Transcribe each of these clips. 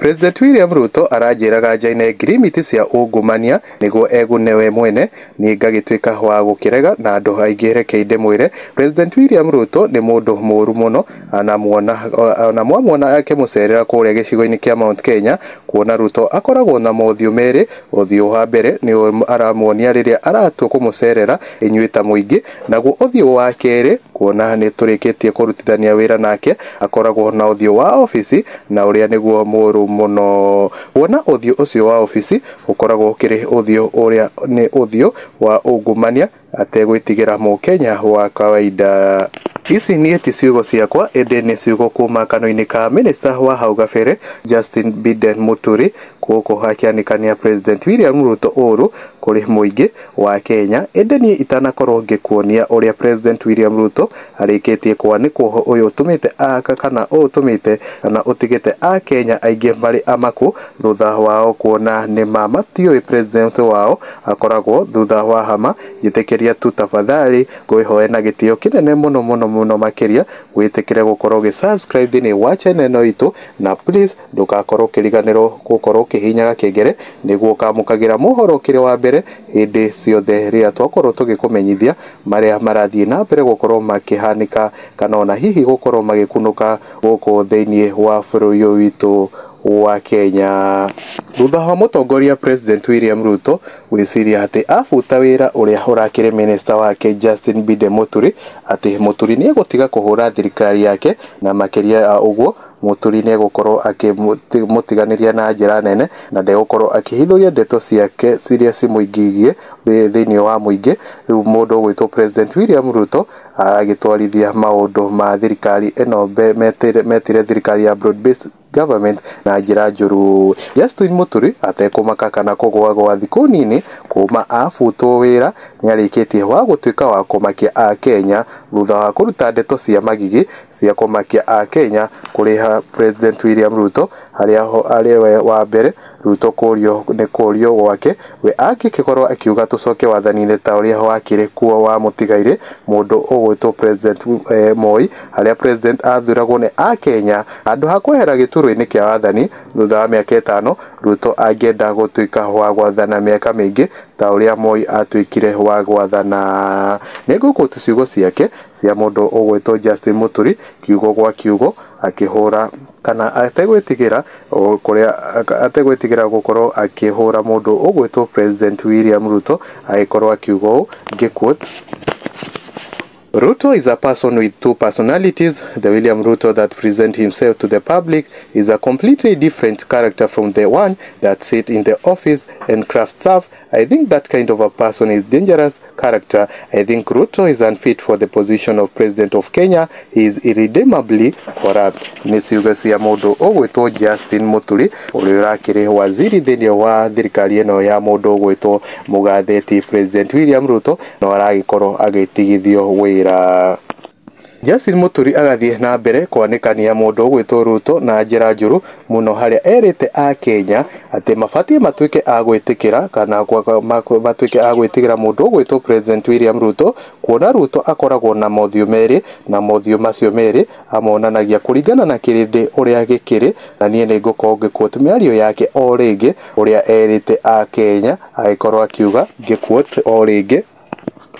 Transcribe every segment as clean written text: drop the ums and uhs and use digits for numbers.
President William Ruto aranjĩraga njaine ngirimiti cia ungumania nĩguo egune we mwene, niĩ ngagĩtuĩka wa gũkĩrega na andũ aingĩ. Rekei ndĩmwĩre, President William Ruto nĩ mũndũ mũũru mũno, ona mwamuona akĩmũcerera kũrĩa gĩcigo-inĩ kĩa Mount Kenya, kuona Ruto akoragwo na mothiũ merĩ. Ũthiũ wa mbere nĩ aramuonia rĩrĩa aratua kũmũcerera inyuĩ ta mũingĩ, naguo ũthiũ wa kerĩ, kuona nĩ tũrĩkĩtie kũrutithania wĩra nake, akoragwo na ũthiũ wa obici na ũrĩa nĩguo mũũru mũno. Kuona ũthiũ ũcio wa obici ũkoragwo ũkĩrĩ ũthiũ ũrĩa nĩ ũthiũ wa ungumania ategwĩtigĩra mũkenya wa kawaida. Ici niĩ ti ciugo ciakwa, ĩndĩ nĩ ciugo kuma kanua-inĩ ka minista wa hau gabere Justin Biden Muturi, gũkũ akĩanĩkania President William Ruto ũru kũrĩ mũingĩ wa Kenya. Ĩndĩ niĩ itanakorwo ngĩkuonia ũrĩa President William Ruto arĩkĩtie kwanĩkwo, ũyũ ũtũmĩte aka kana ũũ ũtũmĩte kana ũtigĩte akenya aingĩ marĩ amaku thutha wao kuona nĩma matiũĩ president wao akoragwo thutha wa hama. Njĩtĩkĩria tu tafadhali ngwĩhoe na gĩtĩo kĩnene mũno mũno mũno makĩria wĩtĩkĩre gũkorwo ũgĩ subscribe thĩinĩ wa channel ĩno itũ, na please ndũgakorwo ũkĩriganĩrwo gũkorwo ũkĩhihinya gakengere nĩguo ũkamũkagĩra mohoro ũkĩrĩ wa mbere hĩndĩ ciothe rĩrĩa twakorwo tũgĩkũmenyithia marĩa marathiĩ na mbere gũkorwo makĩhanĩka kana ona hihi gũkorwo magĩkunũka gũkũ thĩinĩ wa bũrũri ũyũ witũ wa Kenya. Thutha wa mũtongoria President William Ruto gwĩciria atĩ abuta wĩra ũrĩa ũrakĩrĩ minista wake Justin Bide Muturi, atĩ Muturi nĩ egũtiga kũhũra thirikari yake, na makĩria ya ũguo Muturi nĩ egũkorwo akĩmũtiganĩria na njĩra nene na ndegũkorwo akĩhithũria ndeto ciake ciria cimũingĩirie thĩinĩ wa mũingĩ. Rĩu mũndũ ũgwĩtwo President William Ruto aragĩtwarithia maũndũ ma thirikari ĩno metire thirikari ya broad based government na njĩra njũru. Justin Muturi atekũmaka kana kũgwagwa thikũ nini kuma abutwo wĩra nĩarĩkĩtie wa gũtuĩka wa kũmakia akenya thutha wa kũruta ndeto cia magigi cia kũmakia akenya kũrĩ President William Ruto, harĩa arĩ we wa mbere Ruto kũrio nĩ kũrio gwake we angĩgĩkorwo akiuga tũcoke wathani-inĩ ta ũrĩa wakĩrĩ kuo wa mũtigairĩ mũndũ ũgwĩtwo President Moi, harĩa president athuragwo nĩ akenya handũ ha kwehera gĩturwa-inĩ kĩa wathani thutha wa mĩaka 5. Ruto angĩenda gũtuĩka wa gwathana mĩaka mĩingĩ ta ũrĩa Moi atuĩkire wa gwathana. Nĩ ngũkũtu ciugo ciake cia mũndũ ũgwĩtwo Justin Muturi kiugo gwa kiugo akĩhũra kana ategwĩtigĩra kũrĩa ategwĩtigĩra gũkorwo akĩhũra mũndũ ũgwĩtwo President William Ruto, agĩkorwo akiuga ũũ, ngĩquote: "Ruto is a person with two personalities. The William Ruto that presents himself to the public is a completely different character from the one that sits in the office and crafts stuff. I think that kind of a person is dangerous character. I think Ruto is unfit for the position of president of Kenya. He is irredeemably corrupt." Nĩ ciugo cia mũndũ ũgwĩtwo Justin Muturi, ũrĩa ũrakĩrĩ waziri thĩinĩ wa thirikari ĩno ya mũndũ ũgwĩtwo mũgathĩti President William Ruto, no aragĩkorwo agĩtigithio wĩra. Justin Muturi agathiĩ na mbere kwanĩkania mũndũ ũgwĩtwo Ruto na njĩra njũru mũno, harĩa erĩte akenya atĩ mabatiĩ matuĩke a gwĩtĩkĩra kana matuĩke a gwĩtigĩra mũndũ ũgwĩtwo President William Ruto, kuona Ruto akoragwo na mothiũ merĩ, na mothiũ macio merĩ amonanagia kũringana na kĩrĩndĩ ũrĩa gĩkĩrĩ. Na niĩ nĩ ngũkorwo ngĩquote mĩario yake o rĩngĩ ũrĩa erĩte akenya, agĩkorwo akiuga, ngĩquote o rĩngĩ: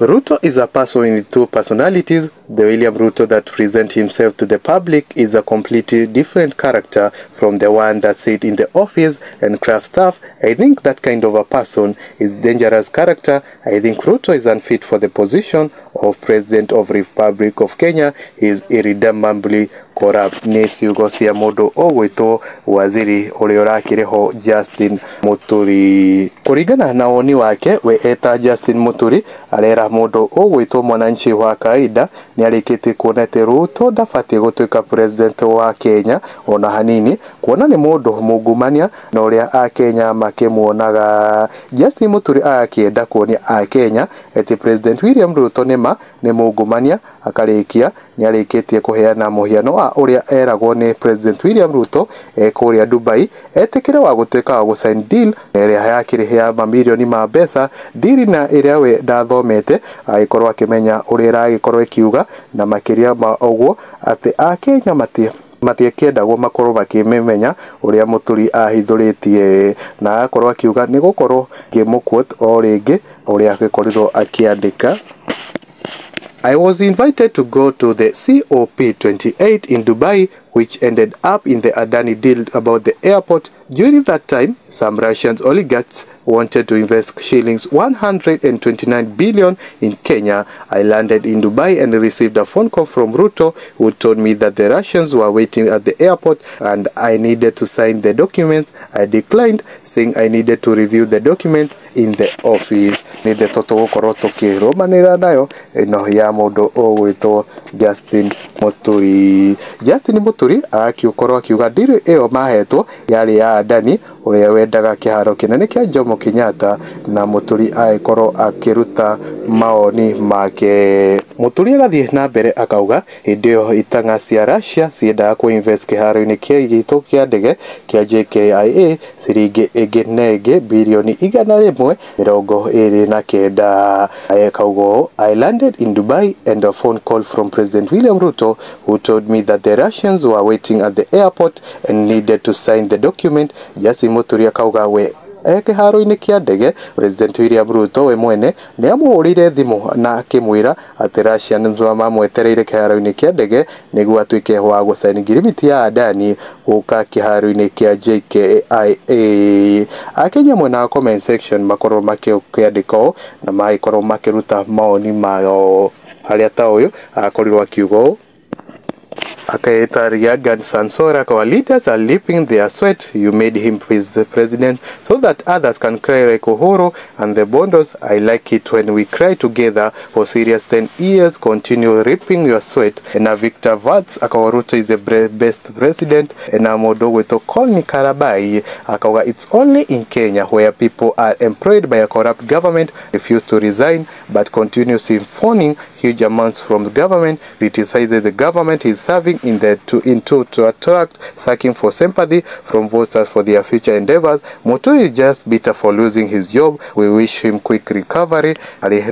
"Ruto is a person with two personalities. The William Ruto that presents himself to the public is a completely different character from the one that sits in the office and crafts stuff. I think that kind of a person is dangerous character. I think Ruto is unfit for the position of President of Republic of Kenya. He is irredeemably corrupt." Nĩ ciugo cia mũndũ ũgwĩtwo waziri ũrĩa ũrakĩrĩ ho Justin Muturi. Kũringana na woni wake we eta Justin Muturi, arera mũndũ ũgwĩtwo mwananchi wa kawaida nĩ arĩkĩtie kuona atĩ Ruto ndabatiĩ gũtuĩka president wa Kenya ona hanini, kuona nĩ mũndũ mungumania na ũrĩa akenya makĩmuonaga. Justin Muturi agakĩenda kuonia akenya atĩ President William Ruto nĩma nĩ mungumania. Akarĩkia nĩ arĩkĩtie kũheana mũhiano wa ũrĩa eragwo nĩ President William Ruto e kũrĩa Dubai etĩkĩre wa gũtuĩka wa gũsign deal ĩrĩa yakĩrĩ ya mamirioni ma mbeca, deal na ĩrĩa we ndathomete agĩkorwo akĩmenya ũrĩa ĩragĩkorwo ĩkiuga, na makĩria ma ũguo atĩ akenya mati Matiakĩendagwo makorwo makĩmĩmenya ũrĩa Mũturi ahithũrĩtie, na agakorwo akiuga nĩ gũkorwo ngĩmũquote o rĩngĩ ũrĩa agĩkorirwo akĩandĩka. I was invited to go to the COP28 in Dubai, which ended up in the Adani deal about the airport. During that time, some Russian oligarchs wanted to invest shillings 129 billion in Kenya. I landed in Dubai and received a phone call from Ruto, who told me that the Russians were waiting at the airport and I needed to sign the documents. I declined, saying I needed to review the document in the office. Nĩ ndeto tũgũkorwo tũkĩrũmanĩrĩra nayo ĩno ya mũndũ ũgwĩtwo Justin Muturi. Justin Muturi agagĩkorwo akiuga deal ĩyo mahetwo yarĩ ya Adani ũrĩa wendaga kĩharo kĩnene kĩa Jomo Kenyatta, na Muturi agĩkorwo akĩruta maoni make. Muturi agathiĩ na mbere akauga hĩndĩ ĩyo itang'a cia Russia ciendaga kũ-invest kĩharo-inĩ gitũ kĩa ndege kĩa JKIA ciringi ĩngĩ na ĩngĩ birioni 129. Akauga ũũ, I landed in Dubai and a phone call from President William Ruto, who told me that the Russians were waiting at the airport and needed to sign the document. Justin Muturi akauga we e kĩharo-inĩ kĩa ndege President William Ruto we mwene nĩ amũhũrĩire thimũ na akĩmwĩra atĩ Russians mamwetereire kĩharo-inĩ kĩa ndege nĩguo atuĩke wa gũcaini ngirimiti ya Adani gũka kĩharo-inĩ kĩa JKIA. Akenya mwena wa comment section makorwo makĩandĩka ũũ na magĩkorwo makĩruta maoni mao, harĩa ta ũyũ akorirwo akiuga ũũ akaita Reagan Sansora, our leaders are leaping their sweat. You made him president so that others can cry like Uhuru and the Bondos. I like it when we cry together for serious 10 years. Continue ripping your sweat. And Victor Vats akawa Ruto is the best president. And Modogo Kolni Karabai akawa it's only in Kenya where people are employed by a corrupt government, refuse to resign but continue siphoning huge amounts from the government, criticizes the government is serving in the to attract seeking for sympathy from voters for their future endeavors. Muturi is just bitter for losing his job. We wish him quick recovery.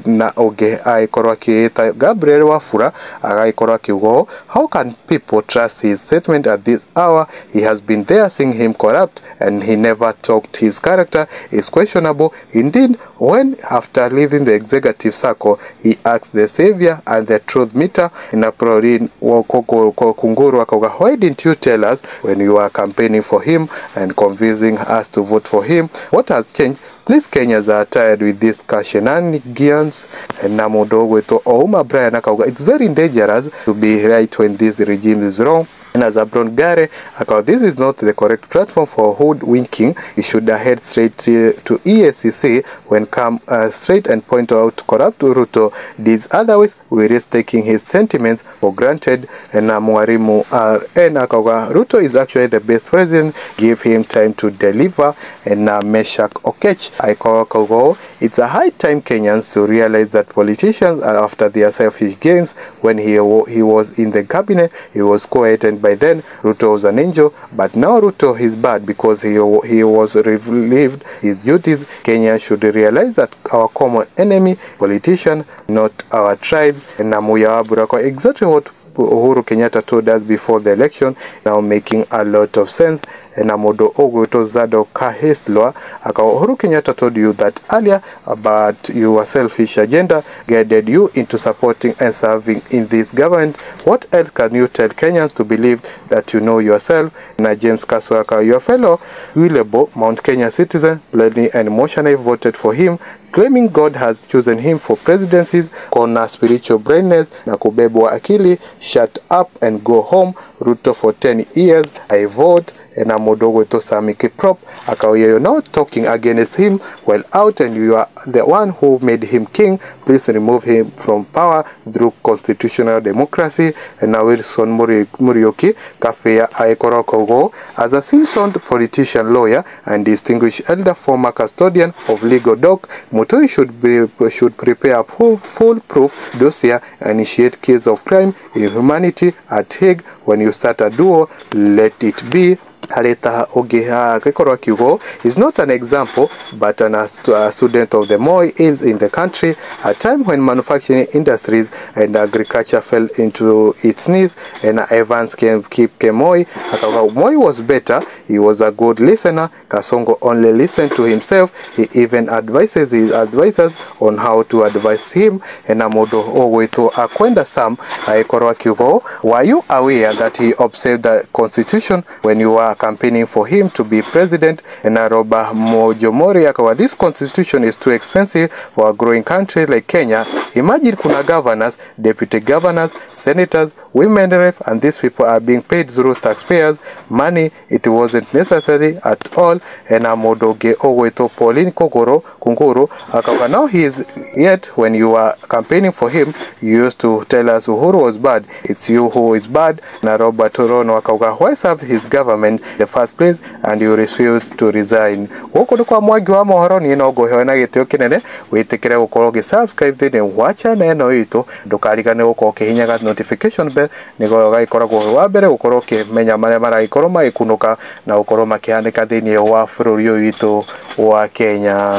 Na oge aikorwo akiita Gabriel Wafula agaikorwo akiuga how can people trust his statement at this hour? He has been there seeing him corrupt and he never talked. His character is questionable indeed. When after leaving the executive circle he asked the savior and the truth meter in a prorin Kunguru akauga why didn't you tell us when you were campaigning for him and convincing us to vote for him? What has changed? Please, Kenyans are tired with this shenanigans. Na mũndũ ũgwĩtwo Ouma Brian akauga it's very dangerous to be right when this regime is wrong. And as Abron Gare akauga this is not the correct platform for hoodwinking. You should head straight to EACC when come straight and point out corrupt Ruto deeds. Otherwise we risk taking his sentiments for granted. And Mwarimu RN akauga Ruto is actually the best president, give him time to deliver. And Meshak Okech akauga it's a high time Kenyans to realize that politicians are after their selfish gains. When he was in the cabinet he was quiet, and by then Ruto was an angel, but now Ruto is bad because he was relieved his duties. Kenya should realize that our common enemy politician, not our tribes. And Namuya Burako exactly what Uhuru Kenyatta told us before the election, now making a lot of sense. Na Modo Ogoto Zado Kaheslwa aka Uhuru Kenyatta told you that earlier, but your selfish agenda guided you into supporting and serving in this government. What else can you tell Kenyans to believe that you know yourself? Na James Kaswaka, your fellow Willebo Mount Kenya citizen, blindly and emotionally voted for him, claiming God has chosen him for presidencies. Kona spiritual brightness na kubebwa akili, shut up and go home. Ruto for 10 years, I vote. Na Modogo to Sami Kiprop akauya you're not talking against him while out, and you are the one who made him king. Please remove him from power through constitutional democracy. And now Wilson Muriuki Kafea Aikorokogo, as a seasoned politician, lawyer and distinguished elder, former custodian of legal doc, Muturi should prepare a foolproof dossier and initiate case of crime inhumanity at Hague. When you start a duo, let it be. Harĩ ta ũngĩ agĩkorwo akiuga is not an example but a student of the Moi is in the country, a time when manufacturing industries and agriculture fell into its knees. And Evans Kip Kemoi akauga Moi was better, he was a good listener. Kasongo only listened to himself, he even advises his advisors on how to advise him. Na mũndũ ũgwĩtwo Akwenda Sam agĩkorwo akiuga, were you aware that he observed the constitution when you were campaigning for him to be president? Na Roba Mojomori akawa, this constitution is too expensive for a growing country like Kenya. Imagine kuna governors, deputy governors, senators, women rep, and these people are being paid through taxpayers money. It wasn't necessary at all. Na mũndũ ũngĩ ũgwĩtwo Pauline Kogoro Kunguru akauga, now he is yet when you were campaigning for him, you used to tell us Uhuru was bad. It's you who is bad. Na Robert Rono akauga, why serve his government in the first place and you refuse to resign? Gũkũ nĩ kwa Mwangi wa mohoro. Niĩ no ngũhewe na gĩtĩo kĩnene wĩtĩkĩre gũkorwo ũgĩ-subscribe thĩinĩ wa channel ĩno itũ. Ndũkarigane gũkorwo ũkĩhihinyaga notification bell nĩguo ũgagĩkoragwo wĩ wa mbere gũkorwo ũkĩmenya marĩa maragĩkorwo magĩkunũka na gũkorwo makĩhanĩka thĩinĩ wa bũrũri ũyũ witũ wa Kenya.